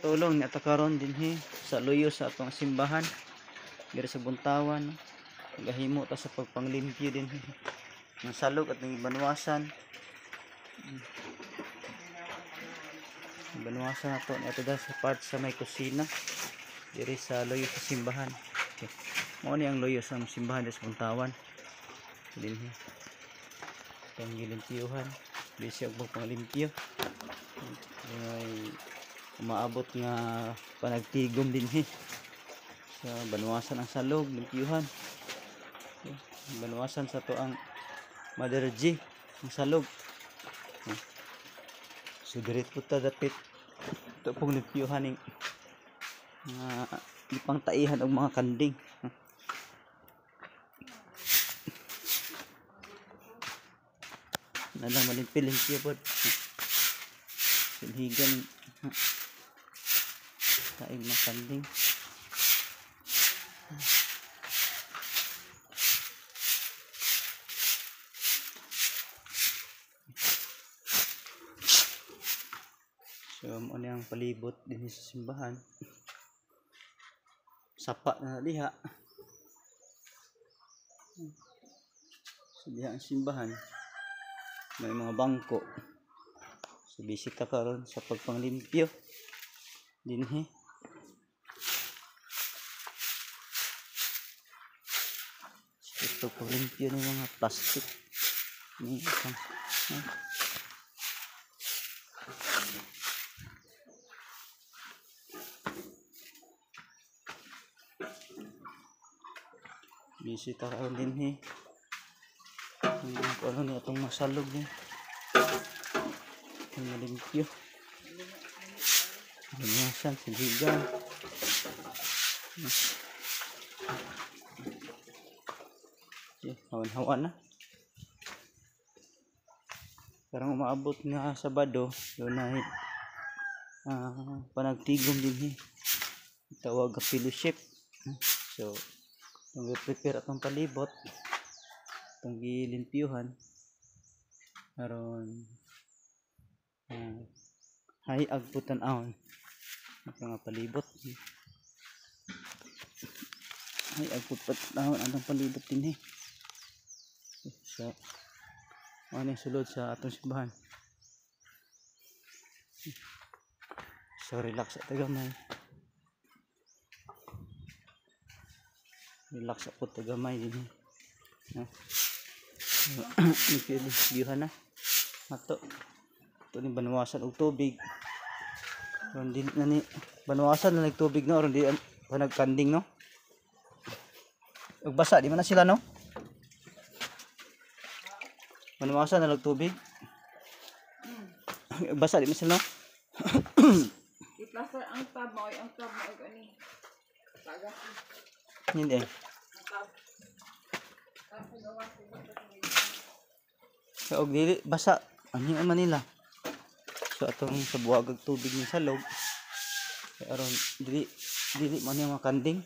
Tulong ni ato karon dinhi sa luyo sa atong simbahan diri sa Buntawan. Gahimo ta sa pagpanglimpyo dinhi. Ang salog at ang banwasan. Banwasan nato ni ato sa part sa may kusina diri sa luyo sa simbahan. Okay. Mao ni ang luyo sa simbahan diri sa Buntawan. Dinhi. Itong gilimpyuhan. Busy og pagpanglimpyo. Ay umaabot nga panagtigom dinhi sa banwasan ang salog limpyuhan. Okay. Banwasan sa to ang Mother G ang salog. Okay. So diri po ta dapit ito pong limpyuhan ning mga ipangtaihan og mga kanding. Nalang malimpyo-limpyo pod. Silhigan taing mga kanding. So mo ni ang palibot dinhi sa simbahan. Sapa na diha. So diha ang simbahan. May mga bangko. So bisita karon sa pagpanglimpyo dinhi. Ito panglimpyo ng mga plastic. Ni isang, Bisita karon dinhi. Kung ano ni atong masalog ni. Ang malimpyo. Banwasan, silhigan. Okay, hawan-hawan na. Parang umaabot nga Sabado, doon na panagtigom din eh. Tawag ka fellowship. So, itong prepare atong palibot, itong gilimpyuhan. Aron hay agputan ahon ito nga palibot. Hay agputan ahon atong palibot din eh. So ano yung sulod sa atong simbahan. So relax at gamay. Relax ako tagamay din eh. No? Limpyuhan na. Ato. Ito ni banwasan og tubig. Ron di na ni banwasan na nagtubig no, ron di pa nagkanding no. Ug basa di man na sila no. Banwasan na nagtubig. Basa di man sila no. I-plaster ang tab mo, ang tab mo ani. Paga. Hindi. So og dili basa ani man nila. So atong sa buwag og tubig ni salog. Kay aron dili dili man yung mga kanding.